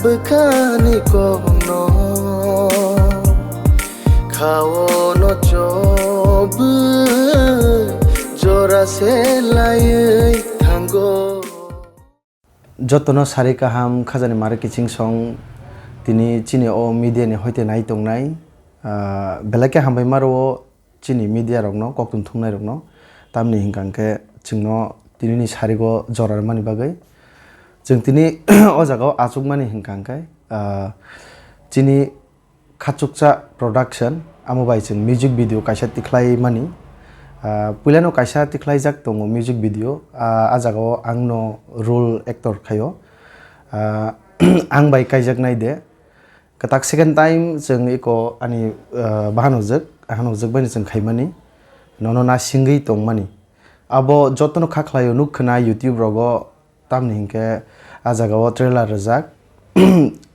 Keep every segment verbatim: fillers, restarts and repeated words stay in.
Bwkhani kokno khaono chobwi jora se laiwi thango. Jotono sari kaham khajani mari kiching song tini chini o media ni hoite nai tongnai, ah, belai khe hambai maro. Chini media rokno, koktwm thumnai rokno, tamni hinkha khe chwngno tinini sarigo jora rwmani bagwi. Chwng tini o jaga o achukmani hinkha khe, ah, chini Khachuksa Production, amo bai chwng music video kaisa tikhlai mani. Ah, puilano kaisa tikhlaijak tongo music video, ah, a jaga o ang no role actor khaio. Ah, ang bai kaijak nai de. Kwtak second time chwng iko ani, ah, bahanojak, bahanojak bai no chwng khaimani, nono na singwi tongmani. Abo jotono kha khlaio, nuk khna YouTube rogo, tamni hinkhe a jaga o trailer rijak.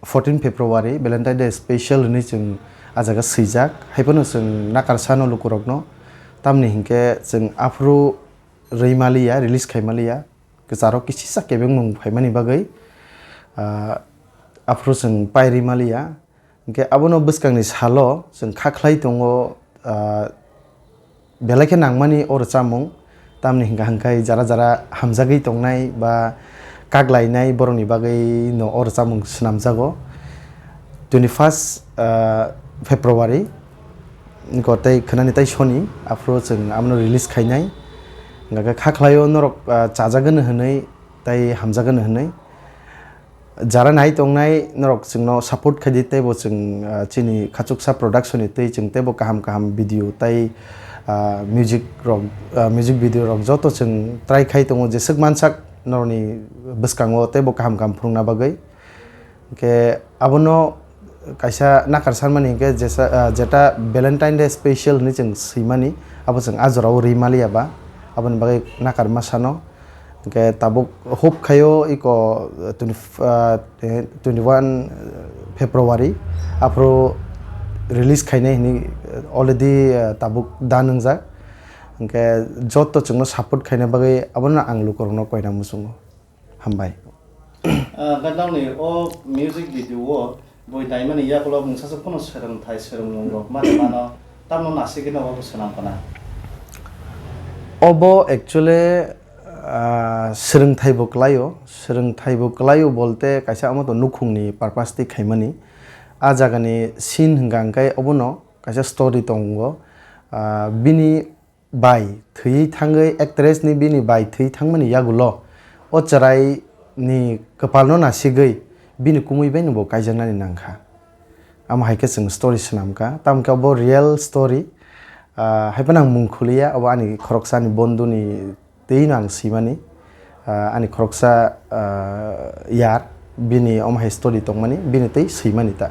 Fourteen February Valentine Day special hinwi chwng a jaga swijak. Haiphano chwng nakarsano lukurokno, tamni hinkhe chwng aphuru rwi maliya, release khai maliya. Kwcharo kisisa kebengmung phaimani bagwi, ah, aphuru chwng pairwi maliya. Hinkhe abono bwskangni salo chwng kha khlai tongo, ah, belai khe nangmani o rwchapmung. Tamni hinkha hinkhai jara jara hamjagwi tongnai ba kak lainai borokni bagwi no o rwchapmung swnamjago. Twenty first, ah, February, iko tei khwnani tei soni, aphuru chwng abono release khainai. Hinkha khe kha khlaio norok, ah, chajagwno hwnwi tei hamjagwno hwnwi. Jara nai tongnai norok chwngno support khaidi, teibo chwng, ah, chini Khachuksa Production ni tei chwng teibo kaham kaham video tei, ah, music rok, ah, music video rok joto chwng try khai tongo, jeswk mansak norokni bwskango teibo kaham kaham phwrwngna bagwi. Hinkhe abono kaisa nakar sanmani hinkhe jesa, ah, jeta Valentine Day special hinwi chwng swimani, abo chwng a jorao rwi maliya ba, aboni bagwi nakarma sano. Hinkhe tabuk hope khaio iko twenty, ah, twenty one February aphuru release khainai hinwi already, ah, tabuk dan wngjak. Hinkhe joto chwngno support khaina bagwi abono ang lukurokno koina muchungo. Hambai. Ah, hwnkhe nokni o music video o bui naimani yagulo mungsa se phano swrwngthai swrwngmung rok mani mano, tamno nasigwi no obo swnam kana? Obo actually, ah, swrwngthai bo kwlaio, swrwngthai bo kwlaio bolte kaisa omo to nukhungni purpose twi khaimani. A jagani scene hwnkha hwnkhe obono kaisa story tongo. Ah, bini bai thwiwi thangwi, actress ni bini bai thwi thangmani yagulo o chwrai ni kwpal no nasigwi bini kumui bai no bo kaijaknani nangkha. Amo hai khe chwng story swnamkha, tamokhe obo real story. Ah, hai phano ang mung khuliya, obo ani khoroksa ni bondhu ni twi no ang swimani. Ah, ani khoroksa, ah, yar, bini omo hai story tongmani, bini twi swimani ta.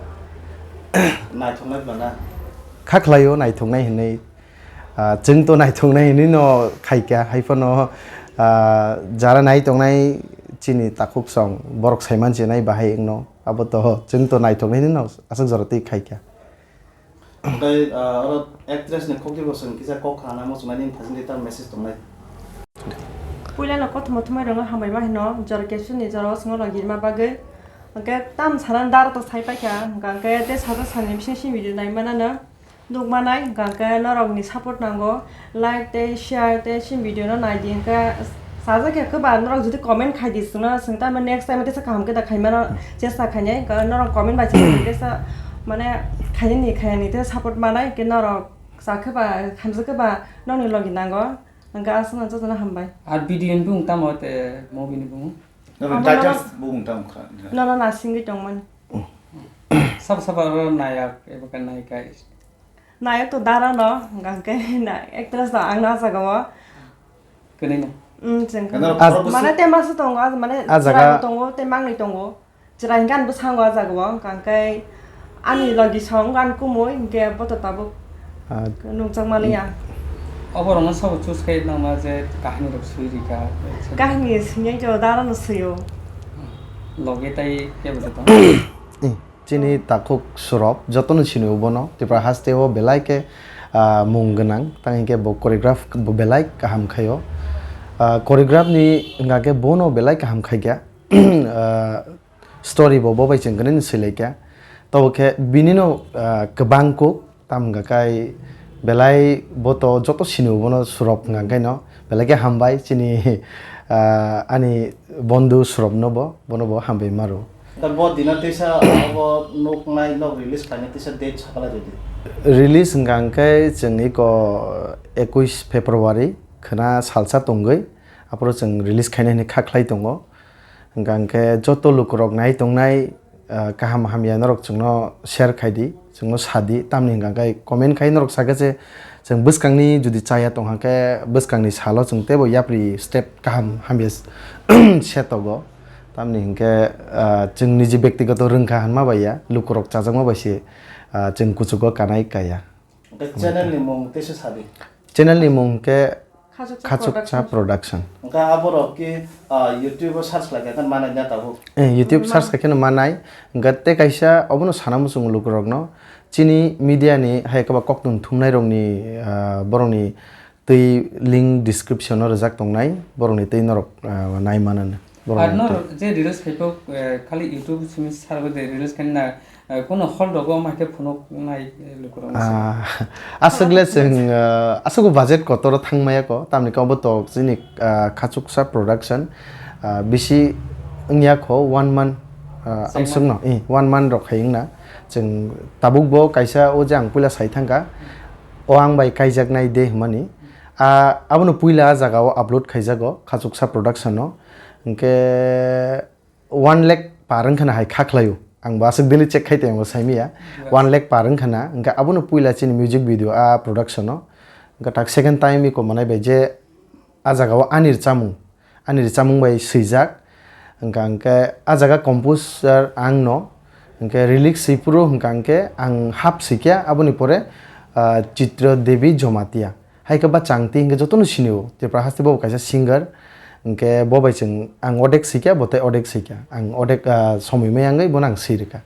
Naithoknai bana? Kha khlaio naithoknai hinwi. Ah, chwng to naithoknai hinwi no khaikha, hai phano, ah, jara nai tongnai chini takhuk song, borok saiman chinai bahai wngno, abo to chwng to naithoknai hinwi no aswk jora twi khaikha. Tei, ah, oro actress ni khokti bo chwng kisa kok khna muchungnai nini thajin tei ta message tongnai. Puila no kothoma thumai rwngno hambai ma hino, jora kesu ni jora o chwngno rwngirma bagwi. Hwnkhe tam sana dar to sai paikha, hwnkhe tei sajak sani bising sini video nai manano. Nukmanai, hwnkha khe norokni support nango, like tei share tei chini video no naidi, hwnkha sajak khe ba norok jodi comment khaidi chwngno, chwng tamo next time tesa kaham khe da khaimano chesta khainai, hwnkha norok comment bai chwng tesa mane khainani khainani tei support manai, hwnkhe norok chakhe ba hamjakhe ba nokni logi nango, hwnkha aswkno jotono hambai. Ar video ni bumung tamo te movie ni bumung? Nono Omo titles nono bumung tamo kha? Nono nasingwi tongmani. Sabo sabo oro nayak eba khe nayika? Nayok to Dara no, hwnkha khe na actress no ang no ah jaga o. Kwnwi no? Mm, chwng Kano khe. As- Mane te masa tongo, ah, mane ah jaga chwrai tongo, te mangni tongo. Chwrai hwnkhe ang bwsango ah jaga o, hwnkha khe ani logi song ani kumui, hwnkhe bo to tabuk Ah. nukjak maliya. Obo rokno sabo choose khai nangma je kahini rok swi rika? Kahini swngya to Dara no swio. Logi tai kebo joto? Eh. Chini takhuk Surop, jotono sinio bono, Tripura haste o belai khe, ah, mung gwnang, tang hinkhe bo choreograph bo belai kaham khaio. Ah, choreograph ni wngkha khe bono belai kaham khaikha. Ah, Story bo bo bai chwng kwrwino swilaikha. Tobo khe binino, ah, kwbang kuk, tamo hwnka khe belai bo to joto sinio bono surok hwnka khe no, belai khe hambai chini, ah, ani bondhu surokno bo, bono bo hambai maro. Da bo dina teisa abo nuknai nok release khaina teisa date sakala jodi. Release hwnka khe chwng iko ekush February khwna salsa tongwi, aphuru chwng release khaina hinwi kha khlai tongo. Hwnka khe joto lukurok nai tongnai, ah, kaham hamya norok chwngno share khai di, chwngno sa di, tamni hwnka khe comment khai norok sakha je chwng bwskangni jodi chaya tongkha khe bwskangni salo chwng teibo yapri step kaham hamya s-, se togo. Tamni hwnkhe, ah, chwng niji bektigoto rwngkha hwnma bai ya, lukurok chajakma bai se, ah, chwng kuchugo kanai kaya. Hwnkhe channel ni mung teisa sa di. Channel ni mung hwnkhe Khachukcha Khachukcha Production. Production. Hwnkhe aborok ki, ah, YouTube o search khlai khe manai na tabuk. Eh, YouTube search khe manai. Hwnkhe tei kaisa obono sana muchungo lukurokno. Chini media ni hai kwbangma koktwng thumnai rokni, ah, borokni twi link description o rwjak tongnai. Borokni twi norok, ah, nai mananw. Borokni Ar no twi. Je release khai kok, eh, khali YouTube simi sar de release khai na, eh, kono hall rogo ma khe phunuk nai, eh, lukurok masa. Ah, aswk le chwng, ah, aswk budget kotor thang maya ko, tamni khe obo to chini, ah, Khachuksa Production, ah, bisi wngya kho one month, ah, Sai amswk month. No, eh, one month rok hai wngna. Chwng tabuk bo kaisa o je ang puila sai thangkha, o ang bai kaijaknai de hwnmani. Ah, abono puila a jaga o upload khaijago Khachuksa Production o. Hwnkhe one lakh par wngkha na hai kha khlaio. Ang bo aswk daily check khai tongo saimaya. Yes. One lakh par wngkha na, hwnkhe abono puila chini music video a production o. Hwnkhe tak second time iko manai bai je a jaga o ani rwchapmung, ani rwchapmung bai swijak. Hwnkha hwnkhe a jaga composer ang no, hwnkhe lyrics swi phuru hwnkha hwnkhe ang hap swi kha, aboni pore, ah, Chitra Devi Jamatia. Hai khe ba Changti hwnkhe jotono sinio, Tripura haste bo kaisa singer. Hwnkhe bo bai chwng ang odek swi kha, bo tei odek swi kha. Ang odek, ah, somoi maya wngwi bono ang swi rwkha.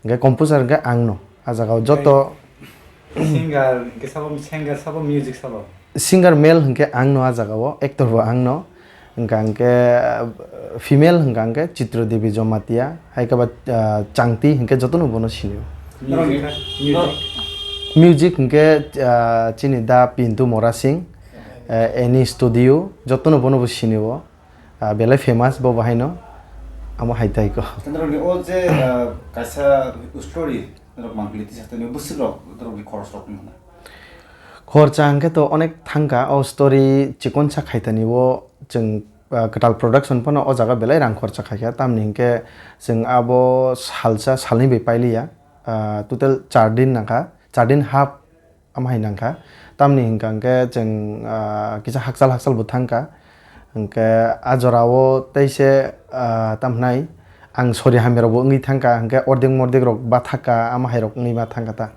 Hwnkhe composer hwnkhe ang no. A jaga o joto Singer hwnkhe sabo, singer sabo, music sabo? Singer male hwnkhe ang no a jaga o, actor bo ang no. Hwnkha hwnkhe, ah, female hwnkha hwnkhe Chitra Devi Jamatia, hai khe ba, ah, Changti hwnkhe jotono bono sinio. Music, music. Music hwnkhe, ah, chini da Pintu Mora Singh, eh, Any Studio, jotono bono bo sinio. Ah, belai famous bo bahaino, amo hai tai ko. Norokni o je, ah, kaisa story, norok mangpili tisa tani bwswk rok, norokni khoros rok wngkha na? Khorcha hwnkhe to onek thangkha, o story chikon sa khaitani o chwng, ah, kwtal production phano o jaga belai rang khorcha khaikha, tamni hwnkhe chwng abo salsa salni bai pailiya, ah, total char din nangkha, char din half. Amo hai nangkha. Tamni hwnkha hwnkhe chwng, ah, kisa hakchal hakchal bo thangkha. Hwnkhe a jorao teise, ah, tamhnai ang sori hamya rokbo wngwi thangkha, hwnkhe ordek mordek rok bathakha, amo hai rok wngwi ma thangkha ta.